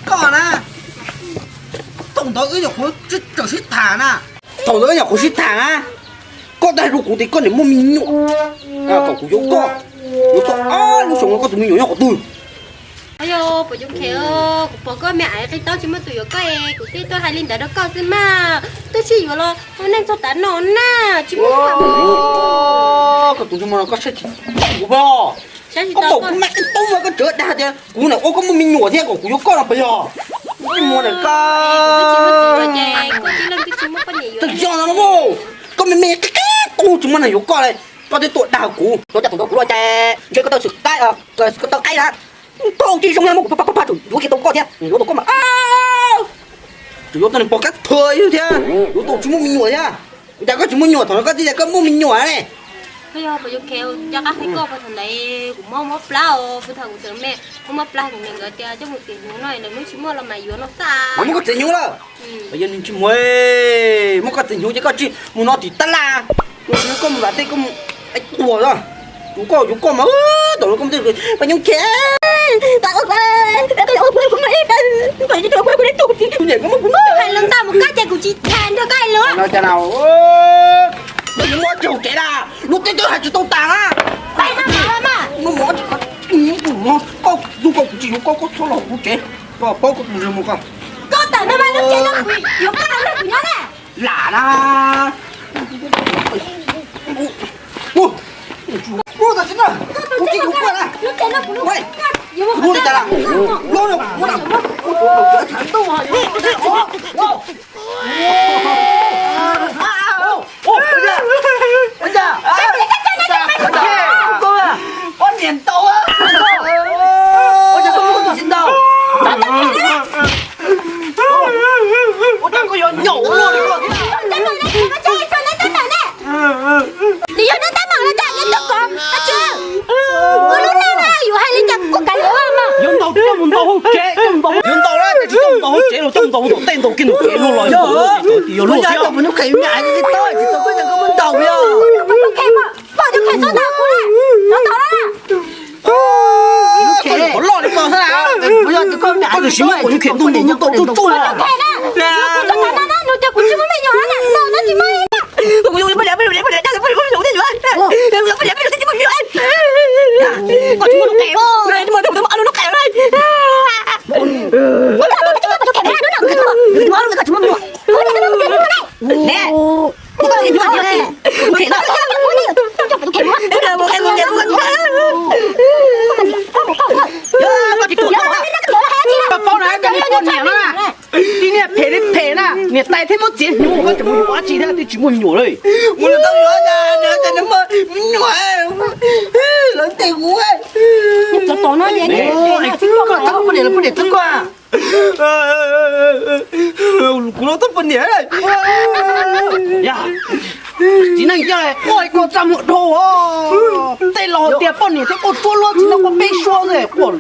Koj na, thaum ntawd wb nyuam qhuav tseem sib tham na. Thaum ntawd wb nyuam qhuav sib tham na, koj twb hais rau kuv tias koj niam muaj me nyuam, kom kuv yuav koj, yuav tau ob lub xyoo no koj tus me nyuam nyob qhov twg? Ayo, Pov Yoov Khev, kuv pom koj me aiv qis taub tsis muaj tus yuav koj es kuv thiaj tuaj hais li ntawd rau koj xwb mas. Twb sib yuav los ua neej txog tav no na, tsis muaj. Koj tus ntsej muag no koj saib tsis taus kuv pom. Koj pom kuv me qis taub mas koj tseem dag tias kuv niam ua koj muaj me nyuam thiab kom kuv yuav koj no puas yog? Ntsej muag ntawm koj. Twb yog no los, koj me me qis qis taub tsis muaj neeg yuav koj li, koj twb tuaj dag kuv, koj coj tus ntawd kuv los ces ntshe koj tau xwm qaib, koj tau qaib na. Tau tsis zoo na, muab kuv pab pab pab yuav kiag tau koj thiab, yuav tau koj mas. Tseem yuav tau niag pog kab thawj thiab, yuav tau tsis muaj me nyuam thiab. Ua cas koj tsis muaj nyuam thaum no koj txiv tias koj muaj me nyuam ne? Yog Pov Yoov Khev, cov qab qhia koj puas thaum ntawd kuv mob mob plab os, puag thaum kuv tseem me mob mob plab kuv niam nkawd tias coj mus txiav hnyuv no lawv hnub tsis muaj los mas yuav no xwb. Muab koj txiav hnyuv lawm. Yog niag ntsej muag, muab koj txiav hnyuv ces koj tsis mus no tim tab laj, koj mus vam tej koj mus ua, yuav koj yuav koj mas, thaum no koj mus Pov Yoov Khev, kuv niam koj muab kuv hais lus ntau mus koj ces kuv tsis tham nrog koj hais lus. Koj yuav muab tsis haus tsev na, luag tej twb hais tsis tau tas na. Muab mus, koj, koj, kuv tsis yuav koj, koj txhob los kuv tsev, koj paub koj tus ntsej muag koj. Koj tawm no mas lub tsev no kuv yuav koj los nrog kuv nyob na. Lam na. Ua, ua tam sim no, kuv tsis yuav koj na. Lub tsev no kuv, kuv ua li cas lawm? Lub no kuv muab na. Ua niam ntau, ua cas koj muab kuv tus txiv ntau? Ua cas koj yuav nyaum ua luaj li koj thiab? Nws yog neb teeb meem los cas neb tuaj kov, a tsi, ua lub neej na yus hais li cas kuj kav liam mas. Yuav ntaus coj mus ntaus hauv tsev, coj mus ntaus hauv, yuav ntaus na, cas tsis coj mus ntaus hauv tsev los coj mus ntaus hauv tom tej ntaus kiag ntaus kev luaj los yog, yog luaj thiab. Poj Yoov Khev, txhob ntaus kuv na, txhob ntaus na. Koj yuav qhov loj li koj xwb na. Koj tus sim muab Poj Yoov Khev ntaus ntaus ntaus tsuj tsuj na. Poj Yoov Khev na, nws tias kuv tsis muaj me nyuam na, ntaus no tsis muaj. Koj tsis muaj lub qe, koj tsis muaj lub qe. Koj tsis muaj me nyuam. Neb, koj tsis muaj me nyuam. Koj tsis tuaj tau na. Koj paub na, koj niag poj niam no na, tib niag phem li phem na, niam tais thiab muab txiav hnyuv, koj tseem mus yuav dab tsi thiab, twb tsis muaj me nyuam li. Ua li tau yuav, me nyuam, lawv tes kuv. Koj tau poj niam los poj niam twb koj. Kuv los tau poj niam. Txiv neej cia quaj ib koj txaj muag dhau. Tej laus tias poj niam thiab quaj tsuab luab txiv neej quaj peb suab xwb, quaj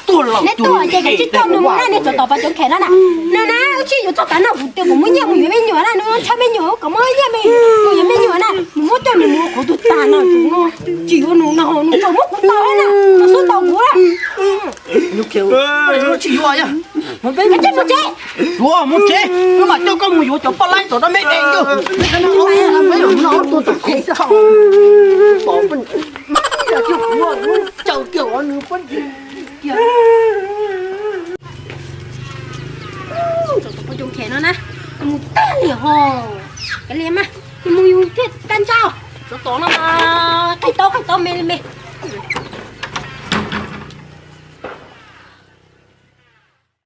tuag laus. Neb tuaj ces kuv tsis coj nws mus na, neb txhob tos Pov Yoov Khev na na. Nws na, wb tsis yuav txog tav no kuv tias kuv muaj nyiaj mus yuav me nyuam na, nws tshaj me nyuam kom muaj nyiaj me, mus yuav me nyuam na, mus muab coj nws mus kuv tus tag no, tsis yuav nws no, nws tseem muab kuv tau na, nws xub tau kuv na. Tsis yuav, yuav mus tsev, wb mam coj koj mus yuav cov poj laib tom rau me de yog. Poj Yoov Khev no na, mus tag li ho, kav liam mas, mus yus thiaj tag ntsaj. Tsov tom no mas, qaij taub qaij taub me li me.